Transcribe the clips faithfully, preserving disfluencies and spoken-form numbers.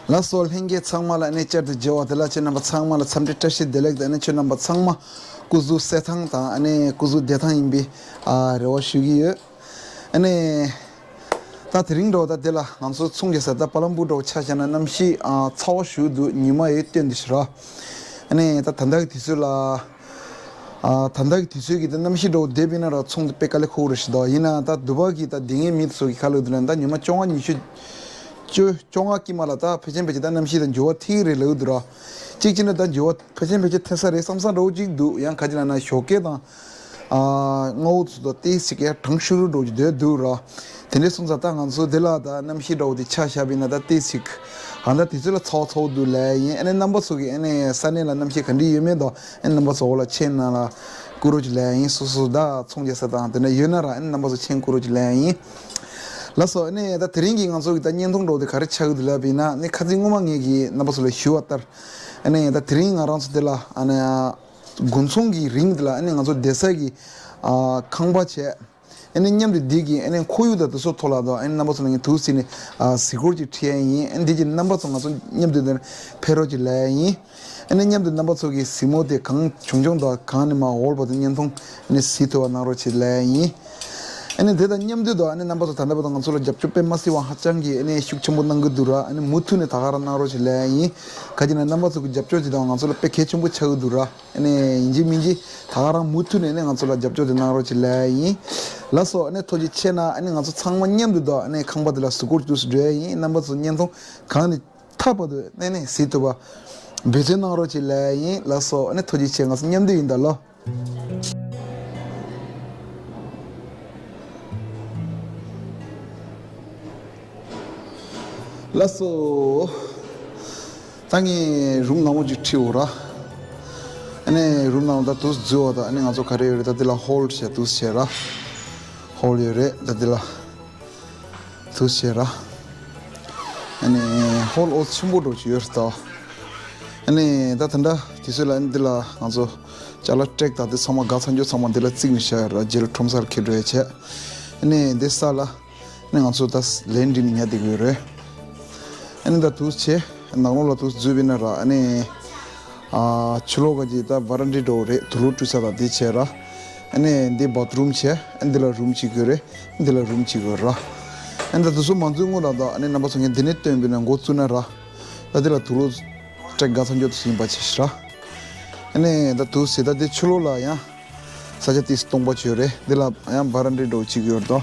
ལགས་སོ། ལྷན་རྒྱས་ཚང་མ་ལ་ཨ་ནི་བསྐྱར་དུ་མཇལ་བ་དེ་ལ་ཁྱེད་རྣམ་པ་ཚང་མ་ལ་འཚམས་འདྲི་བཀྲ་ཤིས་བདེ་ལེགས་དང་། ཨ་ནི་ཁྱེད་རྣམ་པ་ཚང་མ་སྐུ་གཟུགས་གསལ་ཐང་དང་ཨ་ནི་སྐུ་གཟུགས་བདེ་ཐང་ཡིན་པའི་ཨ་རེ་བ་ཞུ་གི་ཡོད། ཨ་ནི་ད་དེ་རིང་འདྲ་བོ་ད་དེ་ལ་ང་ཚོ་ཚོང་རྒྱག་ས་ད་བ་ལམ་བུ་འདྲ་བོ་ཆ་བཞག་ན་གནམ་གཤིས་ཨ་ཚ་བ་ཞེ་པོ་འདུག་ཉི་མ་ཡོད་སྟོན་དུ་ཞུ་ར། ཨ་ནི་ད་ད་ལྟ་གི་དུས་ཚོད་ལ། ཨ་ད་ལྟ་གི་དུས་ཚོད་ཀྱི་ད་གནམ་གཤིས་འདྲ་བོ་བསྡད་པ་ཡིན་ན་ར་ཚོང་དེ་དཔེ་དཀའ་ལས་ཁག་པོ་རེད་ཤག་ད་ཡིན་ན་ད་དུ་བ་གི་ད་དེ་སྔའི་མི་ཚོ་གི་ཁ་ལོ་དེ་ལ་ད་ཉི་མ་བཅོ་ལྔ་ཉི་ཤུ་བཅུ་བཅོ་ལྔ་དཀྱིལ་མ་ལ་ད་ཕལ་ཆེར་ཕལ་ཆེར་ད་གནམ་གཤིས་ད་འགྱུར་བ་ཐེབས་ཀྱི་རེད་ལབ་འདུག་ར། གཅིག་བྱས་ན་ད་འགྱུར་བ་ཕལ་ཆེར་ཕལ་ཆེར་ཐེབས་ས་རེད་བསམ་བསམ་འདྲ་བོ་གཅིག་འདུག་ཡང་ག་ཅི་ལབ་ན་ཞོགས་ཀས་དང་། ཨ་སྔ་པོ་ཚོ་དང་ཏོག་ཙམ་ཡང་གྲང་ཤུར་འདྲ་བོ་ཅིག་སྡོད་འདུག་ར། དེ་འདྲ་སོང་ཙང་ད་ང་ཚོ་འདི་ལ་ད་གནམ་གཤིས་འདྲ་བོ་དེ་ཆ་བཞག་པ་ཡིན་ན་ད་ཏོག་ཙམ་ཨ་ད་དུས་ཚོད་ལ་ཚ་བ་ཚ་བོ་འདུག་ལབ་ཡིན། ཨ་ནི་རྣམ་པ་ཚོ་གིས་ཨ་ནི་ས་གནས་ལ་གནམ་གཤིས་ག་འདྲ་ཡོད་མེད་དང་ཨ་ནི་རྣམ་པ་ཚོ་འོག་ལ་མཆན་ནང་ལ་བསྐུར་རོགས་ཅིག་ལབ་ཡིན། སོ་སོ་ད་ཚོང་རྒྱག་ས་དང་དེ་འདྲ་ཡོད་ན་ར་ཨ་ནི་རྣམ་པ་ཚོ་མཆན་བསྐུར་རོགས་ཅིག་ལབ་ཡིན། ལགས་སོ། ཨ་ནི་ད་དེ་རིང་གི་ང་ཚོ་གི་ད་བརྙན་ཐུང་འདྲ་བོ་དེ་ག་རེ་ཆགས་ཀྱི་འདུག་ལབ་པ་ཡིན་ན་ཨ་ནི་ཁ་སང་སྔོན་མ་ངས་ཀྱིས་རྣམ་པ་ཚོ་ལ་ཞུས་པ་ལྟར། ཨ་ནི་ད་དེ་རིང་ང་རང་ཚོ་འདི་ལ་ཨ་ནི་དགུན་ཚོང་གི་རིང་འདི་ལ་ཨ་ནི་ང་ཚོ་བསྡད་ས་གི་ཨ་ཁང་པ་བྱས། ཨ་ནི་མཉམ་དུ་འདི་གི་ཨ་ནི་ཁོར་ཡུག་དང་དེ་ཚོ་ཐོག་ལ་དང་ཨ་ནི་རྣམ་པ་ཚོ་ལ་ངས་དུས་ཚོད་ནས་ཨ་གཟིགས་སྐོར་ཅིག་ཁྲིད་ཡ་ཡིན། ཨ་ནི་འདི་གི་རྣམ་པ་ཚོ་ང་ཚོ་མཉམ་དུ་འདིར་ཕེབས་རོགས་ཅིག་ལབ་ཡ་ཡིན། ཨ་ནི་མཉམ་དུ་རྣམ་པ་ཚོ་གི་གཟིགས་མོ་དེ་གང་བྱུང་བྱུང་དང་གང་ནས་མ་འོལ་བ་དང་བརྙན་ཐུང་ཨ་ནི་གཟིགས་ཐུབ་པ་གནང་རོགས་ཅིག་ལབ་ཡ་ཡིན། ཨ་ནི་དེ་དང་མཉམ་དུ་དང་ཨ་ནི་རྣམ་པ་ཚོ་ད་ལྟ་བར་དུ་ང་ཚོ་ལ་རྒྱབ་སྐྱོར་དཔེ་མ་སྲིད་པ་ཧ་ཅང་གི་ཨ་ནི་ཤུགས་ཆེན་པོ་གནང་གི་འདུག་ར། ཨ་ནི་མུ་མཐུད་ནས་ད་ག་རང་གནང་རོགས་ཅིག་ལབ་ཡ་ཡིན། ག་ཅི་ན་རྣམ་པ་ཚོ་གི་རྒྱབ་སྐྱོར་དེ་དང་ང་ཚོ་ལ་དཔེ་གལ་ཆེན་པོ་ཆགས་ཀྱི་འདུག་ར། ཨ་ནི་ཡིན་གཅིག་མིན་གཅིག་ད་ག་རང་མུ་མཐུད་ནས་ཨ་ནི་ང་ཚོ་ལ་རྒྱབ་སྐྱོར་དེ་གནང་རོགས་ཅིག་ལབ་ཡ་ཡིན། ལགས་སོ། ཨ་ནི་ཐུགས་རྗེ་ཆེ་གནང་། ཨ་ནི་ང་ཚོ་ཚང་མ་མཉམ་དུ་དང་ཨ་ནི་ཁང་པ་དེ་ལ་གཟིགས་སྐོར་དུ་འགྲོ་ཡ་ཡིན། རྣམ་པ་ཚོ་བརྙན་ཐུང་གང་ནས་མཐའ་བར་དུ་ཨ་ནི་གཟིགས་ཐུབ་པ་འབད་བརྩོན་གནང་རོགས་ཅིག་ལབ་ཡ་ཡིན། ལགས་སོ། ཨ་ནི་ཐུགས་རྗེ་ཆེ། ང་ཚོ་མཉམ་དུ་ཡིན་ད་ལོ། ལགས་སོ། ད་ངས་རུམ་ནང་ལོགས་ཅིག་ཁྲིད་འོ་ར། ཨ་ནི་རུམ་ནང་ལོགས་ད་དུས་འཛུལ་བ་ད་ཨ་ནི་ང་ཚོ་ག་རེ་ཡོད་རེད། ད་འདི་ལ་ཧོལ་བྱས་དུས་བྱས་ར། ཧོལ་ཡོད་རེད། ད་འདི་ལ་དུས་བྱས་ར། ཨ་ནི་ཧོལ་ཨོ་ཆེན་པོ་འདྲ་ཅིག་ཡོད་རེད་ད། ཨ་ནི་ད་ད་ལྟ་དུས་ཚོད་ལ་ཨ་ནི་འདི་ལ་ང་ཚོ་ཅ་ལག་ཊེག་ད་འདི་ཚང་མ་དགའ་ཚང་རྒྱུ་ཚང་མ་འདི་ལ་བརྩིགས་ནས་བཞག་ཡོད་ར། རྗེས་ལ་ཁྲོམ་སར་འཁྱེར་འགྲོ་ཡ་བྱས། ཨ་ནི་འདི་ས་ལ། ཨ་ནི་ང་ཚོ་ད་ལན་འགྲིམ་ཉལ་བསྡད་ཀྱི་ཡོད་རེད། ཨ་ནི་ད་དུས་ཆེ་ནང་ལོགས་ལ་དུས་འཛུལ་བས་ན་ར། ཨ་ནི་ཨ་ཕྱི་ལོགས་ག་ཅིག་ད་བ་རན་ཌ་འདྲ་བོ་རེད། དུག་ལོག་བཀྲུ་ས་དང་དེ་བྱས་ར། ཨ་ནི་འདི་བཱཐ་རུམ་བྱས། ཨ་ནི་འདི་ལ་རུམ་གཅིག་ཡོད་རེད། འདི་ལ་རུམ་གཅིག་ཡོད་ར། ཨ་ནི་ད་དུས་ཚོད་མ་འཛུལ་སྔོན་ལ་ད་ཨ་ནི་རྣམ་པ་ཚོ་ངས་འདི་ནས་སྟོན་བས་ན་འགོ་བཙུགས་ན་ར། ད་འདི་ལ་དུག་ལོག་སྤྲད་དགའ་ཚང་རྒྱུ་དུས་ཡིན་པ་བྱས་ཤི་ར། ཨ་ནི་ད་དུས་ཟེར་ད་འདི་ཕྱི་ལོགས་ལ་ཡང་ས་ཆ་ཏིས་སྟོང་པ་ཅིག་ཡོད་རེད། འདི་ལ་ཡང་བ་རན་ཌ་འདྲ་བོ་གཅིག་ཡོད་རེད་དོ།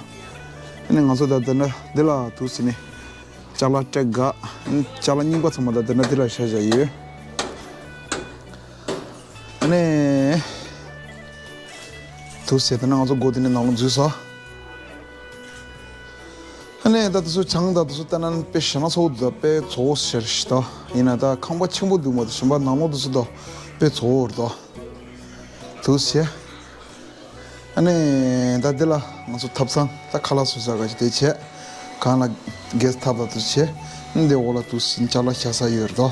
ཨ་ནི་ང་ཚོ་ད་ལྟ་ན་འདི་ལ་དུས་ཟེར་ནས་ཅ་ལག་སྤྲད་དགའ། ཨ་ནི་ཅ་ལག་རྙིང་པ་ཚང་མ་ད་ལྟ་ན་འདི་ལ་བཞག་བཞག་ཡོད། ཨ་ནི་དུས་ཟེར་ད་ན་ང་ཚོ་སྒོ་འདི་ནས་ནང་ལ་འཛུལ་སོང་། ཨ་ནི་ད་དུ་སུ་ཆང་ད་དུ་སུ་ལྟ་ན་དཔེ་ཞེ་ན་ཚོགས་འདུག་དཔེ་ཚོགས་ཟེར་ཤི་ད། ཡིན་ན་ད་ཁང་པ་ཆེན་པོ་འདུག་མ་དུ་གཞན་པ་ནང་ལོགས་དུ་སུ་ད་དཔེ་ཚོགས་འོར་ད། དུ་ཟེར། ཨ་ནི་ད་འདི་ལ་ང་ཚོ་ཐབ་ཚང་ད་ཁ་ལག་བཟོ་ས་ག་ཅི་དེ་བྱས། གང་ལ་གེ་སི་ཐབ་ད་དུ་བྱས། འདི་འོག་ལ་དུ་སུ་ཅ་ལག་བཞག་ས་ཡོད་རེད་དོ།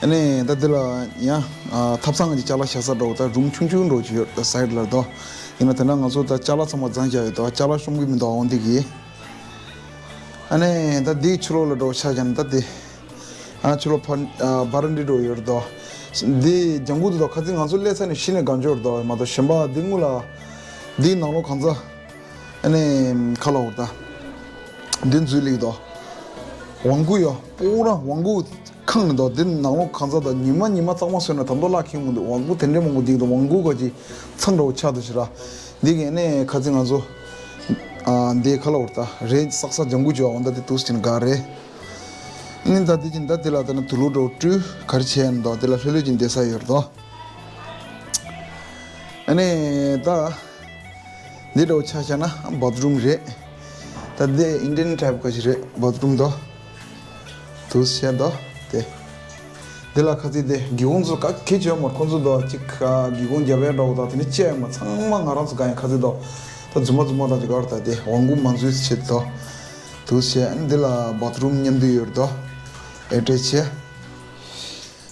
ཨ་ནི་ད་འདི་ལ་ཡང་ཨ་ཐབ་ཚང་གི་ཅ་ལག་བཞག་ས་འདྲ་བོ་ད་རུམ་ཆུང་ཆུང་འདྲ་བོ་ཅིག་ཡོད་ད་སའིཌ་ལ་དོ། ཡིན་ན་དེ་ན་ང་ཚོ་ད་ཅ་ལག་ཚང་མ་བརྫངས་བཞག་ཡོད་དོ། ཅ་ལག་ཤོང་གི་མི་འདུག་འོང་འདི་གི། ཨ་ནི་ད་འདི་ཕྱི་ལོགས་ལ་འགྲོ་ཆ་བཞག་ན་ད་འདི་ཨ་ཕྱི་ལོགས་ཕ་ཨ་བ་རན་ཌ་འདྲ་བོ་ཡོད་དོ། འདི་ལྗང་གུ་འདུག་དོ། ཁ་ཚིག་ང་ཚོ་སླེབས་ས་ནས་གཞི་ནས་གང་འབྱོར་དོ་མ་གཏོགས་གཞན་པ་འདི་སྔོན་ལ་འདི་ནང་ལོགས་གང་ཚ། ཨ་ནི་ཁ་ལ་འོར་ད། འདི་འཛུལ་ལེགས་དོ། ཝང་གུ་ཡོ་པོ་ར་ཝང་གུ་ཁང་ནི་དོ། འདི་ནང་ལོགས་གང་ཚ་དང་ཉི་མ་ཉི་མ་གཙང་མ་བཟོས་ན་དམ་དོ་ལག་ཁེངས་མི་འདུག་ཝང་གུ་དེ་འདྲའི་མང་པོ་འདུག་དོ། ཝང་གུ་ག་ཅི་ཚང་འདྲ་བོ་ཆགས་འདུག་ཤི་ར། འདི་གི་ཨ་ནི་ཁ་ཚིག་ང་ཚོ་ཨ་འདི་ཁ་ལ་འོར་ད་རེད་སག་ས་ལྗང་གུ་ཅོ་འོ་ད་འདི་དུས་ཅིན་ག་རེད། ཨ་ནི་ད་འདི་ཅིན་ད་འདི་ལ་ད་ནི་དུ་ལུ་འགྲོ་སྤྲུལ་ག་རེ་བྱས་ཡིན་དོ། འདི་ལ་ལྷོད་ལྷོད་ཅིན་བསྡད་ས་ཡོད་དོ། ཨ་ནི་ད། འདི་འདྲ་བོ་ཆ་བཞག་ན་བཱཐ་རུམ་རེད། ད་འདི་ཨིན་ཌི་ཡན་ཊའིབ་ག་ཞིག་རེད་བཱཐ་རུམ་དོ། དུ་བཤད་དོ། དེ། འདི་ལ་ཁ་ཚིག་དེ་སྒེའུ་ཁུང་ཚོ་ག་གེ་བྱོས་མར་ཁོང་ཚོ་དོ་གཅིག་སྒེའུ་ཁུང་རྒྱབ་ཡ་འདྲ་བོ་དང་དེ་ནི་བཅད་ཡ་མ་ཚང་མ་ང་རང་ཚོ་གང་ཡང་ཁ་ཚིག་དོ། ད་རྫུན་མ་རྫུན་མ་དང་ཅིག་ག་བར་ད་དེ་ཝང་གུ་མ་འཛུལ་ཆེད་དོ། དུ་བཤད་འདི་ལ་བཱཐ་རུམ་མཉམ་དུ་ཡོད་དོ། ཨེ་ཊེཆ་བྱས།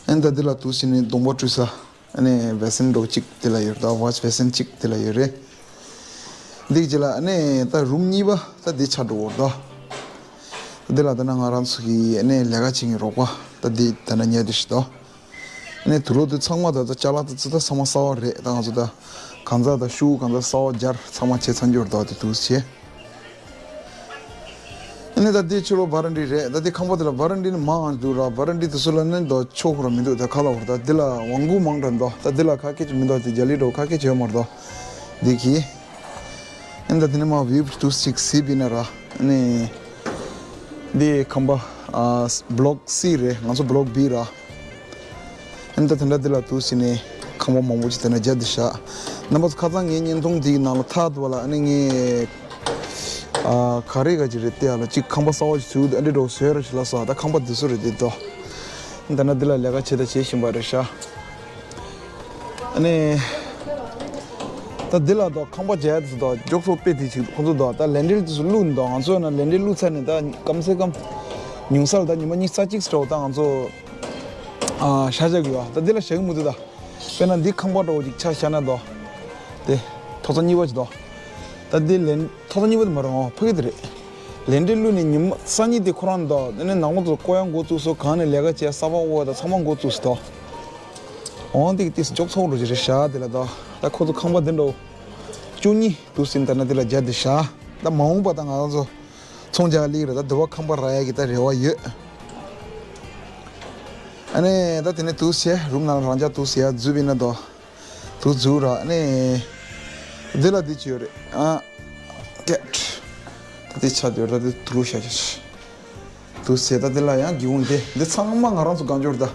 ཨན་ད་འདི་ལ་དུ་བཤད་ནི་གདོང་པ་བཀྲུ་ས། ཨ་ནི་བེ་སན་འདྲ་བོ་གཅིག་དེ་ལ་ཡོད་རེད། ད་ཝ་ཤི་བེ་སན་གཅིག་དེ་ལ་ཡོད་རེད། འདི་གཅིག་ལ་ཨ་ནི་ད་རུམ་གཉིས་པ་ད་འདི་ཆགས་འགྲོ་བར་ད། འདི་ལ་ད་ནི་ང་རང་ཚོ་གི་ཨ་ནི་ལས་ཀ་བྱེད་མཁན་རོགས་པ་ད་འདི་ད་ནི་ཉལ་བསྡད་ཤག་ད། ཨ་ནི་དུག་ལོག་དེ་ཚང་མ་ད་ད་ཅ་ལག་དེ་ཚོ་ད་ཚང་མ་གསར་པ་རེད། ད་ང་ཚོ་ད་གང་ཟག་ད་ཤུ་གང་ཟག་གསར་པ་སྦྱར་ཚང་མ་བྱས་ཚར་འགྱུར་ད་དེ་དུག་བྱས། ཨ་ནི་ད་དེ་ཕྱི་ལོགས་བ་ར་འདྲི་རེད། ད་དེ་ཁང་པ་དེ་ལ་བ་ར་འདྲི་ནི་མང་ང་འདུག་ར། བ་ར་འདྲི་དེ་ཚོ་ལ་ནི་ད་ཆོག་གི་ར་མི་འདུག་ད་ཁ་ལ་བར་ད་དེ་ལ་དབང་སྒུག་མང་དྲགས་འདུག་ད་དེ་ལ་ཁ་སྐད་ཅིག་མི་འདུག་དེ་རྒྱ་ལི་འགྲོ་ཁ་སྐད་ཅིག་ཡོད་མ་རེད་ད། འདི་གི་ཨ་ནི་ད་དེ་ནས་མ་བིའུ་དུ་ཞིག་གཟིགས་པ་ཡིན་ན་ར། ཨ་ནི་འདི་ཁང་པ་ཨ་བྷི་ལོག་སི་རེད། ང་ཚོ་བྷི་ལོག་བི་ར། ཨ་ནི་ད་དེ་འདྲ་འདི་ལ་དུ་ཟིན་ནས་ཁང་པ་མང་པོ་ཅིག་དེ་འདྲ་རྒྱག་འདི་ཤག་རྣམ་པ་ཚོ་ཁ་སང་ངའི་བརྙན་ཐུང་འདིའི་ནང་ལ་ཐག་འདུག་བ་ལ། ཨ་ནི་ངས་ཨ་ག་རེ་ག་ཅིག་རེད་དེ་ཡ་ལ་ཅིག་ཁང་པ་གསར་པ་ཞིག་བཟོས་འདུག་ཨ་འདྲ་འགྲོ་བཟོས་ར་ཞིག་ལ་སོ། ད་ཁང་པ་འདི་ཚོ་རེད་དེ་དོ། ད་ནི་འདི་ལ་ལས་ཀ་བྱེད་ད་བྱེད་བཞིན་པ་རེད་ཤག་ཨ་ནི་ད་འདི་ལ་དོ་ཁང་པ་རྒྱག་ཡ་དེ་ཚོ་དོ་མགྱོགས་ཚོ་དཔེ་དེ་ཅིག་ཁོང་ཚོ་དོ་ད་ལེན་ཌིལ་དེ་ཚོ་བླུགས་ནས་དོ། ང་ཚོ་ཡང་ན་ལེན་ཌིལ་བླུགས་ཚར་ནས་ད་སྐམ་སེ་སྐམ་ཉུང་ས་ལ་ད་ཉི་མ་ཉི་ཤུ་རྩ་གཅིག་ཙམ་འགྲོ་ད་ང་ཚོ་ཨ་ཤ་ཤ་གི་ཡོད། ད་འདི་ལ་ཞག་མི་འདུག་ད་དཔེར་ན་འདི་ཁང་པ་འདྲ་བོ་ཅིག་ཆ་བཞག་ན་དོ། དེ་ཐོག་ཚ་གཉིས་པ་ཅིག་དོ། ད་འདི་ལེན་ཐོག་ཚ་གཉིས་པ་དེ་མ་རེད། ཨོ་ཕ་གི་དེ་རེད། ལེན་ཌིལ་བླུགས་ནས་ཉི་མ་སང་ཉིན་དེ་ཁོ་རང་དོ། དེ་ནས་ནང་མོ་ཚོ་བསྐོར་ཡ་འགོ་བཙུགས་སོ། གང་ནས་ལས་ཀ་བྱས་ས་ཕག་འོ་ད་ཚང་མ་འགོ་བཙུགས་སོ་དོ། འོང་དེ་གི་ཏིས་མགྱོགས་ཚོགས་འགྲོ་གི་རེད་ཤག་དེ་ལ་དོ། ད་ཁོ་ཚོ་ཁང་པ་འདི་འདྲ་བོ་བཅུ་གཉིས་དུ་ཟིན་ད་ན་དེ་ལ་རྒྱག་འདི་ཤག་ད་མ་འོངས་པ་ད་ང་རང་ཚོ་ཚོང་རྒྱག་ལེགས་རེད། ད་དུ་བ་ཁང་པ་རག་ཡ་གི་ད་རེ་བ་ཡོད། ཨ་ནི་ད་དེ་ནས་དུ་ཟེ་རུམ་ནང་རང་འཇགས་དུ་ཟེ་ཡ་རྫུས་པ་ཡིན་ན་དོ། དུ་རྫུས་ར། ཨ་ནི་འདི་ལ་འདི་ཅི་ཡོད་རེད། ཨ་ཀེ་ཊི་ད་འདི་ཆ་དེ་ཡོད་ར། འདི་དུ་ལོ་ཤ་ཤ་དུ་ཟེ་ད་འདི་ལ་ཡང་སྒེའུ་ཁུང་དེ་འདི་ཚང་མ་ང་རང་ཚོ་གང་འབྱོར་ད།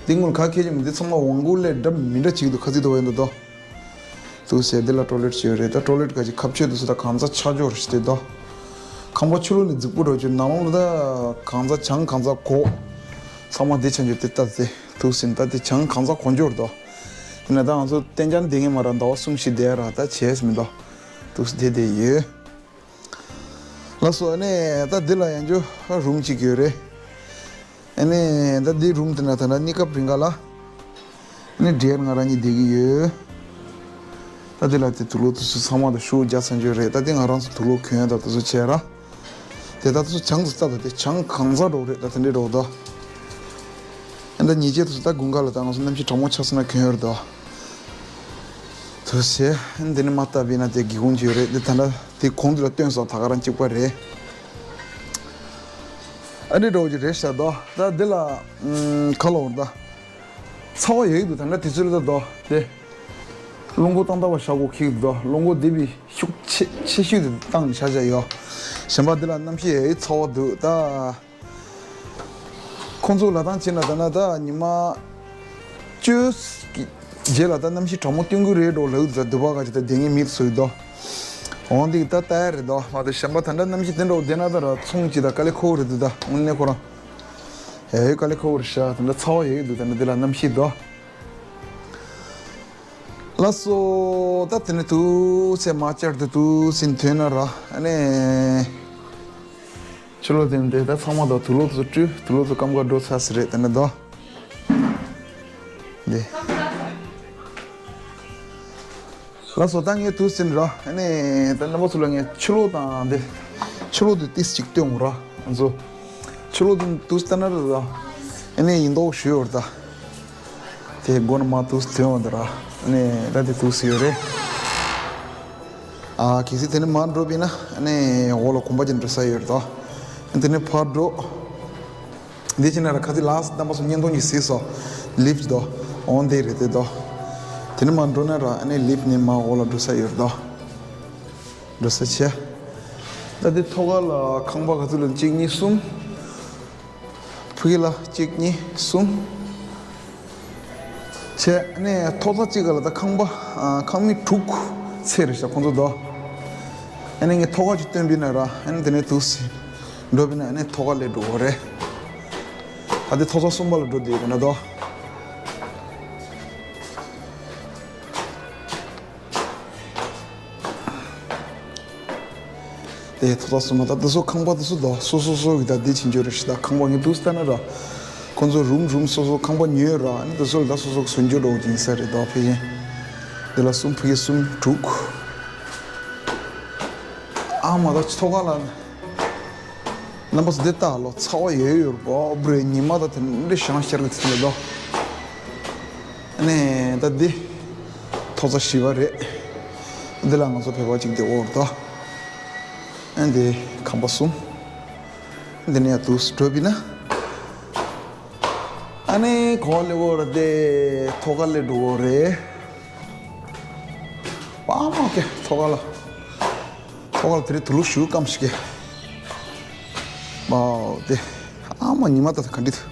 འདི་དངུལ་ག་ཁེལ་གྱི་མི་འདི་ཚང་མ་དབང་སྒུག་ལས་འདྲ་མི་འདྲ་ཅིག་འདུག་ཁ་ཚིག་དུ་བ་ཡིན་འདུག་དོ། དུ་ཟེ་འདི་ལ་ཊོ་ལེཊ་ཅིག་ཡོད་རེད། ད་ཊོ་ལེཊ་ག་ཅིག་ཁ་ཕྱེ་དུ་སུ་ད་གང་ཚ་ཆ་འབྱོར་ཞིག་དེ་དོ། ཁང་པ་ཕྱི་ལོགས་ནས་རྫིག་པོ་འགྲོ་ཆུ་ནང་ལོགས་ལ་ད་གང་ཚ་བྱང་གང་ཚ་གོ། ཚང་མ་འདི་ཆ་འཇོག་དེ་ལྟ་ཚེ་དུ་ཟིན་ད་དེ་བྱང་གང་ཚ་གོ་འབྱོར་དོ། ཡིན་ན་ད་ང་ཚོ་གཏན་འཇགས་བསྡད་ངེས་མ་ར་ཟླ་བ་གསུམ་བཞི་བསྡད་ར་ད་བྱས་མི་འདུག་དུ་ཟིན་དེ་དེ་ཡོད། ལགས་སོ། ཨ་ནི་ད་འདི་ལ་ཡང་ཅོ་རུམ་གཅིག་ཡོད་རེད། ཨ་ནི་ད་འདི་རུམ་དེ་ན་ད་ན་གནས་སྐབས་རིང་ག་ལ་ཨ་ནི་འབྲེལ་ང་རང་གཉིས་བསྡད་ཀྱི་ཡོད། ད་འདི་ལ་དེ་དུག་ལོག་དེ་ཚོ་ཚང་མ་ད་ཤུགས་རྒྱག་ཚར་འཇོག་རེད། ད་དེ་ང་རང་ཚོ་དུག་ལོག་གྱོན་ཡ་ད་དེ་ཚོ་བྱས་ར། དེ་ད་དེ་ཚོ་བྱང་དུ་ལྟ་ད་དེ་བྱང་གང་ཚ་འགྲོ་རེད། ད་དེ་འདྲའི་འགྲོ་ད། ཨ་ད་ཉེས་ཆད་དེ་ཚོ་ད་དགུན་ཁ་ལ་ད་ང་ཚོ་གནམ་གཤིས་གྲང་མོ་ཆགས་སོང་ན་གྱོན་ཡོད་རེད་ད། དུ་ཟེ་འདི་ནི་མ་ལྟ་བས་ན་དེ་སྒེའུ་ཁུང་ཅིག་ཡོད་རེད། འདི་ད་ལྟ་དེ་གོང་དུ་ལ་སྟོན་སོང་ད་ག་རང་གཅིག་པ་རེད། ཨ་འདྲི་འགྲོ་གི་རེད་ཤག་དོ། ད་འདི་ལ་ཁ་ལོ་བར་ད་ཚ་བ་ཡོད་ཀྱི་འདུག་ད་ལྟ་དུས་ཚོད་ལ་ད་དོ་དེ་རླུང་འཁོར་བཏང་ཐག་པ་བཞག་གོ་ཁེག་འདུག་རླུང་འཁོར་འདི་བི་ཤུགས་ཆེ་ཆེ་ཤོས་དེ་བཏང་ནས་བཞག་བཞག་ཡོད། གཞན་པ་འདི་ལ་གནམ་གཤིས་ཡོད་ཚ་བ་འདུག་ད། ཁོང་ཚོ་ལ་དང་བྱས་ན་ད་ན་ད་ཉི་མ་བཅུ་རྗེས་ལ་ད་གནམ་གཤིས་གྲང་མོ་སྟོན་གྱི་རེད་འགྲོ་ལབ་ད་འདི་བ་ག་ཅི་ད་དེ་ངའི་མིག་སུ་དོ། འོང་འདི་ད་ལྟ་རེད་དོ། མ་ད་གཞན་པ་ད་འདྲ་གནམ་གཤིས་དེ་འདྲ་བོ་བསྡད་ན་ད་ར་ཚོང་ཅི་ད་དཀའ་ལས་ཁོ་རེད་འདུག་ད་དངོས་གནས་ཁོ་རང་ཨེ་དཀའ་ལས་ཁོ་རེད་ཤག་ད་འདྲ་ཚ་བ་ཡོད་འདུག་ད་ནི་འདི་ལ་གནམ་གཤིས་དོ། ལགས་སོ། ད་དེ་ནས་དུ་ཚེ་མ་བཅར་དུ་དུ་ཟིན་ཐོན་ན་ར་ཨ་ནི། ཕྱི་ལོགས་དེ་འདི་ད་ཚང་མ་དང་དུག་ལོག་ཚོ་བཀྲུས། དུག་ལོག་ཚོ་སྐམ་ག་འགྲོ་ཚར་ཟེར་རེད་དེ་ནི་དོ། འདི། ལགས་སོ། ད་ངས་དུ་ཟིན་ར། ཨ་ནི་ད་རྣམ་པ་ཚོ་ལ་ངས་ཕྱི་ལོགས་དང་འདི། ཕྱི་ལོགས་དེ་ཏིས་ཅིག་སྟོན་འོང་ར། ང་ཚོ། ཕྱི་ལོགས་དེ་དུ་ཟིན་ན་ར་ད། ཨ་ནི་ཡིན་མདོག་ཞུ་ཡོད་ར་ད། དེ་སྒོ་ནས་མར་དུག་ཐོན་འོང་དེ་ར། ཨ་ནི་ད་དེ་དུག་སེ་ཡོད་རེད། ཨ་གལ་སྲིད་དེ་ནས་མར་འགྲོ་པས་ན་ཨ་ནི་འོག་ལ་གོམ་པ་ཅིག་འགྲོ་ས་ཡོད་རེད་དོ། དེ་ནས་ཕར་འགྲོ། འདི་ཕྱི་ན་ར་ཁ་ཚིག་ལ་རྣམ་པ་ཚོ་བརྙན་ཐུང་ཅིག་གཟིགས་སོ། ལིཕ་དོ། འོང་དེ་རེད་དེ་དོ། དེ་ནས་མར་འགྲོ་ན་ར་ཨ་ནི་ལིཕ་ནས་མར་འོག་ལ་འགྲོ་ས་ཡོད་རེད་དོ། འགྲོ་ས་ཆེ། ད་དེ་ཐོག་ཁ་ལ་ཁང་པ་ག་ཚོད་ལ་གཅིག་གཉིས་གསུམ། ཕ་གི་ལ་གཅིག་གཉིས་གསུམ། བྱས་ནས་ཐོག་ས་གཅིག་ག་ལ་ད་ཁང་པ་ཨ་ཁང་མིག་དྲུག་ཚད་རེད་ཤག་ཁོང་ཚོ་དོ། ཨ་ནི་ངས་ཐོག་ཁ་ཅིག་སྟོན་པ་ཡིན་ན་ར་ཨ་ནི་དེ་ནས་དུག་སེ་འགྲོ་པ་ཡིན་ན་ཨ་ནི་ཐོག་ཁ་ལས་འགྲོ་གི་རེད། ད་དེ་ཐོག་ས་གསུམ་པ་ལ་འགྲོ་བསྡད་ཡོད་ན་དོ། དེ་ཐོག་ཐོག་སོ་མ་ད་དེ་ཚོ་ཁང་པ་དེ་ཚོ་ད་སོ་སོ་སོ་གི་ད་དེ་ཕྱིན་ཆོད་རེད་ཤག་ད་ཁང་པ་ངས་དུས་ལྟ་ན་ར། ཁོང་ཚོ་རུམ་རུམ་སོ་སོ་ཁང་པ་ཉོས་ར་ཨ་ནི་དེ་ཚོ་ལ་ད་སོ་སོ་གི་ཟུན་འཇོག་འགྲོ་གི་ཡིན་ས་རེད་ད་ཕལ་ཆེར། དེ་ལ་གསུམ་ཕ་གི་གསུམ་དྲུག་ཨ་མ་ད་ཐོག་ཁ་ལ། རྣམ་པ་ཚོ་འདི་ལྟ་ལོ། ཚ་བ་ཡོད་ཡོད་པོ་བུ་རེ། ཉི་མ་ད་དེ་འདྲ་ཞང་ཤར་གི་ཚིག་ལ་དོ། ཨ་ནི་ད་འདི་ཐོག་ཚ་བཞི་པ་རེད། འདི་ལ་ང་ཚོ་བོད་པ་གཅིག་དེ་འོར་དོ། ཨ་འདི་ཁང་པ་གསུམ། འདི་ནས་ཡར་འདུག་འགྲོ་བི་ན། ཨ་ནི་གོ་ལེ་འོར་དེ་ཐོག་ཁ་ལེ་འགྲོ་འོར་རེད། པ་མ་ཀེ་ཐོག་ཁ་ལ། ཐོག་ཁ་ལ་དེ་རིང་དུག་ལོག་ཞུ་སྐམ་ཞིག་གེ། མའོ་དེ། ཨ་མ་ཉི་མ་ད་ད་ག་འདྲི་དུ།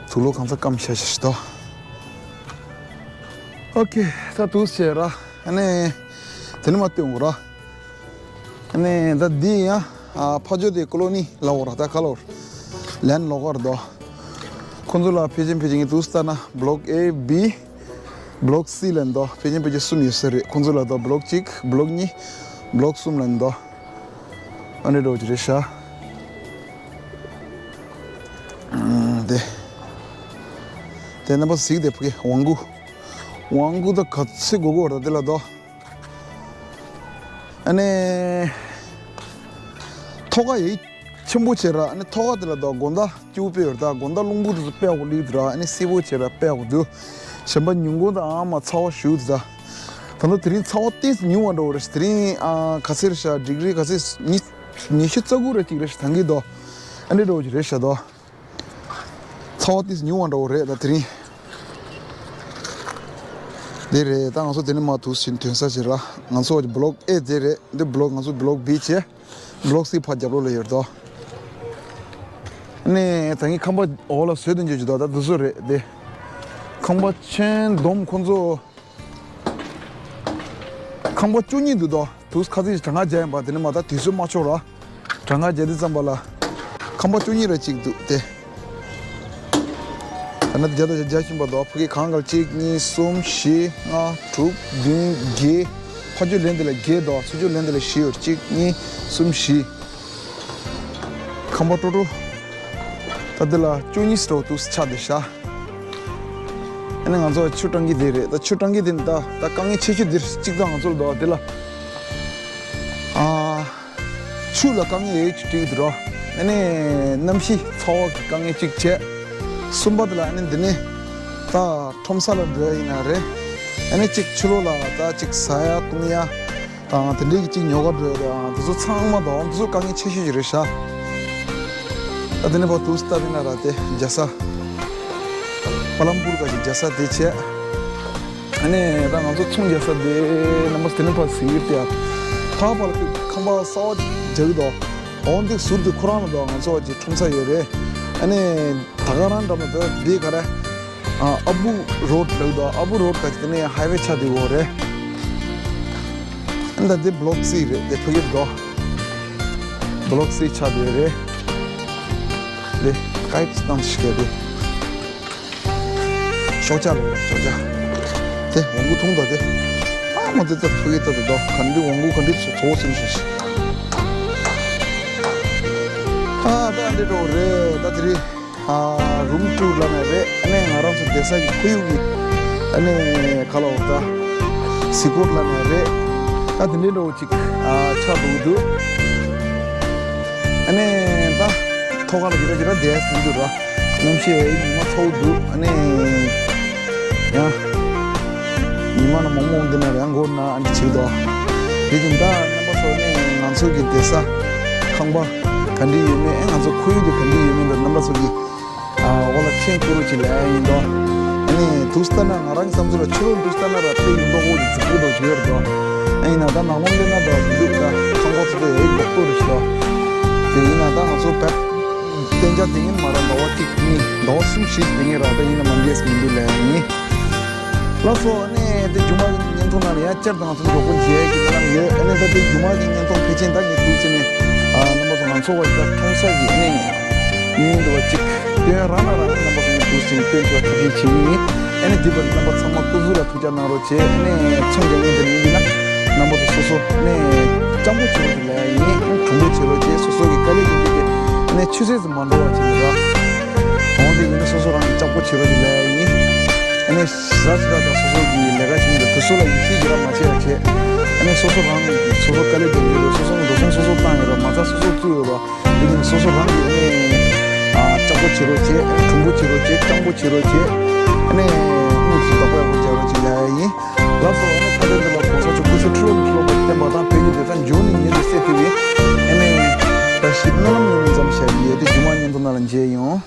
དུག་ལོག་གང་ཚ་སྐམ་ཤ་ཤ་ཞིག་ཏོ། ཨོ་ཀེ། ད་དུག་ཟེར་ར། ཨ་ནི་དེ་ནི་མ་སྟོན་འོ་ར། ཨ་ནི་ད་འདི་ཡང་ཕ་ཇོ་དེ་ཀོ་ལོ་ནི་ལ་འོ་ར། ད་ཁ་ལོར་ལན་ལོག་གར་དོ། ཁོང་ཚོ་ལ་ཕལ་ཆེར་ཕལ་ཆེར་ངས་དུག་ལྟ་ན་བི་ལོག་ཨེ་བི། བི་ལོག་སི་ལན་དོ། ཕལ་ཆེར་ཕལ་ཆེར་གསུམ་ཡོད་ས་རེད། ཁོང་ཚོ་ལ་དོ་བི་ལོག་གཅིག་བི་ལོག་གཉིས། བི་ལོག་གསུམ་ལན་དོ། ཨ་ནི་འགྲོ་གི་རེད་ཤག་དེ། དེ་རྣམ་པ་གཟིགས་དེ་ཕ་གི་ཝང་གུ། ཝང་གུ་ད་ག་ཚོད་དགོས་དགོས་ར་དེ་ལ་དོ། ཨ་ནི། ཐོག་ཁ་ཡིག་ཆེན་པོ་བྱས་ར། ཨ་ནི་ཐོག་ཁ་དེ་ལ་དོ་དགོང་དག་སྐྱིད་པོ་སྤེལ་བར་ད་དགོང་དག་རླུང་བུ་དེ་ཚོ་སྤེལ་དགོས་ལིག་དུ་ར། ཨ་ནི་སིལ་བོ་བྱས་ར་སྤེལ་དགོས་འདུག་གཞན་པ་ཉིན་གུང་དང་ཨ་མ་ཚ་བ་ཞུགས་དུ་ད། ད་ལྟ་དེ་རིང་ཚ་བ་ཏོག་ཙམ་ཉུང་བ་འགྲོ་བ་རེད། དེ་རིང་ཨ་ག་ཚེ་རེད་ཤག་ཌིག་རི་ག་ཚེ་ཉི་ཉི་ཤུ་རྩ་དགུ་ར་གཅིག་རེད་ཤག་ད་གི་དོ། ཨ་ནི་འགྲོ་གི་རེད་ཤག་དོ། ཚ་བ་ཏོག་ཙམ་ཉུང་བ་འགྲོ་བ་རེད་ད་དེ་རིང་། དེ་རེད། ད་ང་ཚོ་དེ་ནས་མར་དུག་ཟིན་ཐོན་ས་ཞིག་ར། ང་ཚོ་བི་ལོག་ཨེ་དེ་རེད། འདི་བི་ལོག་ང་ཚོ་བི་ལོག་བི་བྱས། བི་ལོག་སི་ཕར་རྒྱབ་ལོགས་ལ་ཡོད་དོ། ནས་ད་ངས་ཁང་པ་འོག་ལ་བཟོས་དོན་བརྗོད་ཀྱི་དོ། ད་འདི་ཚོ་རེད་དེ། ཁང་པ་ཆེན་སྡོམ་ཁོང་ཚོ། ཁང་པ་བཅུ་གཉིས་འདུག་དོ། དུས་ཁ་ཚིག་གྲངས་ཀ་བརྒྱབ་ཡིན་པ་དེ་ནི་མ་ད་དུས་ཚོད་མ་ཆོག་ར། གྲངས་ཀ་བརྒྱབ་དུས་ཙམ་པ་ལ། ཁང་པ་བཅུ་གཉིས་ར་གཅིག་འདུག་སྟེ། ད་ནི་བརྒྱ་དང་བརྒྱ་བཞིན་པ་འདུག་ཕ་གི་གང་གར་གཅིག་གཉིས་གསུམ་བཞི་ལྔ་དྲུག་བདུན་བརྒྱད། ཕ་ཇོ་ལན་དེ་ལ་བརྒྱད་འདུག་ཚུར་ཇོ་ལན་དེ་ལ་བཞི་ཡོད། གཅིག་གཉིས་གསུམ་བཞི། ཁང་པ་ཀྲོ་ཀྲོ། ད་འདི་ལ་བཅུ་གཉིས་སྤྲོ་འདུག་ཆ་དེ་ཤ། ཨ་ནི་ང་ཚོ་ཆུ་ཀྲང་གི་དེ་རེད། ད་ཆུ་ཀྲང་གི་དེ་ད་ད་དཀའ་ངལ་ཆེ་ཤོས་འདིར་གཅིག་ད་ང་ཚོར་འདུག་དེ་ལ། ཨ། ཆུ་ལ་དཀའ་ངལ་ཡོད་ཅིག་འགྲིག་འདུག་རོ། ཨ་ནི་གནམ་གཤིས་ཚ་བ་གི་དཀའ་ངལ་གཅིག་བྱས། གསུམ་པ་དེ་ལ་ཨ་ནི་འདི་ནི་ད་ཁྲོམ་ས་ལ་འགྲོ་ཡ་ཡིན་ན་རེད། ཨ་ནི་གཅིག་ཕྱི་ལོགས་ལ་ད་གཅིག་ཟ་ཡ་བཏུང་ཡ། དང་དེ་འདྲའི་གཅིག་ཉོ་ག་འགྲོ་ཡ་དང་དེ་ཚོ་ཚང་མ་དང་དེ་ཚོ་དཀའ་ངལ་ཆེ་ཤོས་ཤིག་རེད་ཤག་ད་དེ་ནས་ཕར་དུས་སྟབས་ཡིན་ན་ར་དེ་རྒྱ་ས། ཀ་ལམ་པུར་ག་ཅིག་རྒྱ་ས་དེ་བྱས། ཨ་ནི་ད་ང་ཚོ་ཚོང་རྒྱ་ས་དེ་རྣམ་པ་དེ་ནས་ཕར་ཟིན་ཡོད་དེ། ད་ཕར་ལ་ཁང་པ་གསར་པ་རྒྱག་གི་འདུག་འོ་འདི་ཟུར་དེ་ཁོ་རང་ལ་འདུག་ང་ཚོ་གཅིག་ཁྲོམ་ས་ཡོད་རེད། ཨ་ནི་ད་ག་རང་འགྲམ་ལ་ད་དེ་ག་རེ། ཨ་ཨ་བུ་རོཌ་ལབ་དོ། ཨ་བུ་རོཌ་ག་ཅིག་དེ་ནས་ཧའི་ཝེ་ཆགས་བསྡད་ཡོད་རེད། ཨ་ནི་ད་དེ་བི་ལོག་སི་རེད། དེ་ཕ་གིར་དོ། བི་ལོག་སི་ཆགས་བསྡད་ཡོད་རེད། དེ་ཀའིཌ་སི་ཏམ་ཞིག་ག་དེ། ཤོག་ཆག་ལོ་ཤོག་ཆག་དེ་ཝང་གུ་ཐུང་དོ་དེ། ཨ་མ་དེ་ད་ཕ་གིར་ད་དེ་དོ། ག་འདྲི་ཝང་གུ་ག་འདྲི་ཚོ་ཚོ་སེམས་ཤིག་ཤིག་ཨ་ད་འདི་འགྲོ་རེད་ད་དེ་རེད། ཨ་རུམ་ཊུར་ལབ་ནས་རེད། ཨ་ནི་ང་རང་ཚོ་བསྡད་ས་གི་ཁོར་ཡུག་གི་ཨ་ནི་ག་ལ་འོ་ད་གཟིགས་སྐོར་ལབ་ནས་རེད། ད་དེ་འདྲའི་འདྲ་བོ་ཅིག་ཨ་ཆགས་འདུག་འདུག་ཨ་ནི་ད་ཐོག་ཁ་ལ་ཇི་འདྲ་ཇི་འདྲ་བསྡད་མི་འདུག་ར། གནམ་གཤིས་ཉི་མ་ཚ་བོ་འདུག་ཨ་ནི་ཡང་ཉི་མ་ན་མོག་མོག་འདི་ན་རང་མགོ་ན་ཨ་འདི་བྱེད་དོ། དེ་བཞིན་ད་རྣམ་པ་ཚོ་ནི་ང་ཚོ་གི་བསྡད་ས་ཁང་པ་ག་འདྲ་ཡོད་མེད། ཨེ་ང་ཚོ་ཁོར་ཡུག་དེ་ག་འདྲ་ཡོད་མེད་འདུག་རྣམ་པ་ཚོ་གི་ཨ་འོ་ལ་མཁྱེན་དགོས་རོགས་ཅིག་ལབ་ཡ་ཡིན་དོ། ཨ་ནི་དུས་ལྟར་ན་ང་རང་གི་བསམ་ཚུལ་ལ་ཕྱི་ལོགས་དུས་ལྟར་ན་ར་དཔེ་ཡིན་མདོག་པོ་ཅིག་འཛུགས་ཀྱི་འདུག་ཅིག་ཡོད་རེད་དོ། ཨ་ཡིན་ན་ད་ནང་ལོགས་སླེབས་ན་དོ་མི་འདུག་ད་ཁང་པ་ཚོ་དེ་ཡོད་མདོག་པོ་རེད་ཤག་དེ་ཡིན་ན་ད་ང་ཚོ་བེད་གཏན་འཇགས་དེ་ཉིན་མ་ར་ཟླ་བ་གཅིག་གཉིས་ཟླ་བ་གསུམ་བཞི་དེ་ཉིན་ར་ད་ཡིན་ན་མ་འདྲེས་མི་འདུག་ལབ་ཡ་ཡིན། ལགས་སོ། ཨ་ནི་དེ་རྒྱུ་མ་གི་བརྙན་ཐུང་ནང་ལ་ཡང་བསྐྱར་དུ་ང་ཚོ་མགྱོགས་པོ་མཇལ་གྱི་ལམ་ཡོད། ཨ་ནི་ད་དེ་རྒྱུ་མ་གི་བརྙན་ཐུང་ཕལ་ཆེར་ད་ངས་འདུག་ཟེར་ནས་ཨ་རྣམ་པ་ཚོ་ང་ཚོ་བ་ཡི་ད་ཁྲོམ་ས་གི་ཨ་ནི་ཡིན་འདུག་བ་ཅིག་སྟོན་རང་ན་རང་ནས་རྣམ་པ་ཚོ་ངས་འདུག་ཟེར་ནས་སྟོན་ཐུབ་པ་ཐུགས་རྗེ་ཆེ་ཡིན། ཨ་ནི་འདི་བར་རྣམ་པ་ཚང་མ་སྐུ་གཟུགས་ལ་ཐུགས་ཅག་གནང་རོགས་བྱེད། ཨ་ནི་ཚོང་རྒྱག་མཁན་དེ་འདྲ་ཡིན་ན་རྣམ་པ་ཚོ་སོ་སོ་ཨ་ནི་སྤྱང་པོ་བྱེད་རོགས་ཅིག་ལབ་ཡ་ཡིན། ཨ་ནི་གྲུང་པོ་བྱེད་རོགས་བྱེད། སོ་སོ་གི་དཀའ་ལས་ཡོད་རྒྱུ་དེ་ཨ་ནི་ཆུད་ཟོས་སུ་མ་འགྲོ་བ་བྱེད་རོགས། འོང་དེ་ཡིན་ན་སོ་སོ་རང་གི་སྐྱག་པོ་བྱེད་རོགས་ཀྱི་ལས་ཡིན། ཨ་ནི་ཞེ་དྲག་ཞེ་དྲག་དང་སོ་སོ་གི་ལས་ཀ་བྱེད་མཁན་དང་དེ་ཚོ་ལ་ཡིད་ཆེས་ཞེ་དྲག་མ་བྱེད་པ་བྱེད། ཨ་ནི་སོ་སོ་རང་སོ་སོ་དཀའ་ལས་རྒྱག་གི་ཡོད་རེད། སོ་སོ་འགྲོ་སོང་སོ་སོ་བཏང་ཡོད་རེད། མ་རྩ་སོ་སོ་བཙུགས་ཡོད་རེད། དེ་ནས་སོ་སོ་རང་གི་ཨ་ནི་ཨ་ལྕགས་པོ་བྱེད་རོགས་བྱེད། གྲུང་པོ་བྱེད་རོགས་བྱེད། སྤྱང་པོ་བྱེད་རོགས་བྱེད། ཨ་ནི་དངུལ་གྱི་བདག་པོ་ཡག་པོ་རྒྱག་རོགས་བྱེད་ལབ་ཡ་ཡིན། ལགས་སོ། ཨ་ནི་ད་ལྟའི་འདི་ལ་གོང་ས་མཆོག་སྐུ་ཚེ་ཁྲི་ལོ་ཁྲི་ལོ་བརྟན་པ་དང་བོད་ཀྱི་བདེ་ཐང་མགྱོགས་ནས་མྱུར་དུ་གསལ་ཐུབ་པའི་ཨ་ནི་བཀྲ་ཤིས་སྨོན་ལམ་ཡོད་མེད་ཙམ་བཤད་ཀྱི་ཡོད། དེ་རྒྱུན་མ་བརྙན་ཐུང་ནང་ལ་མཇལ་ཡོང་།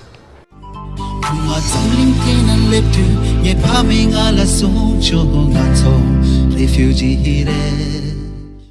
ཁུ་མ་འཛམ་གླིང་སྟེང་ན་སླེབས་དུས་ངའི་ཕ་མས་ང་ལ་གསུངས་བྱུང་། ང་ཚོ་རེ་ཕིའུ་ཇི་རེད།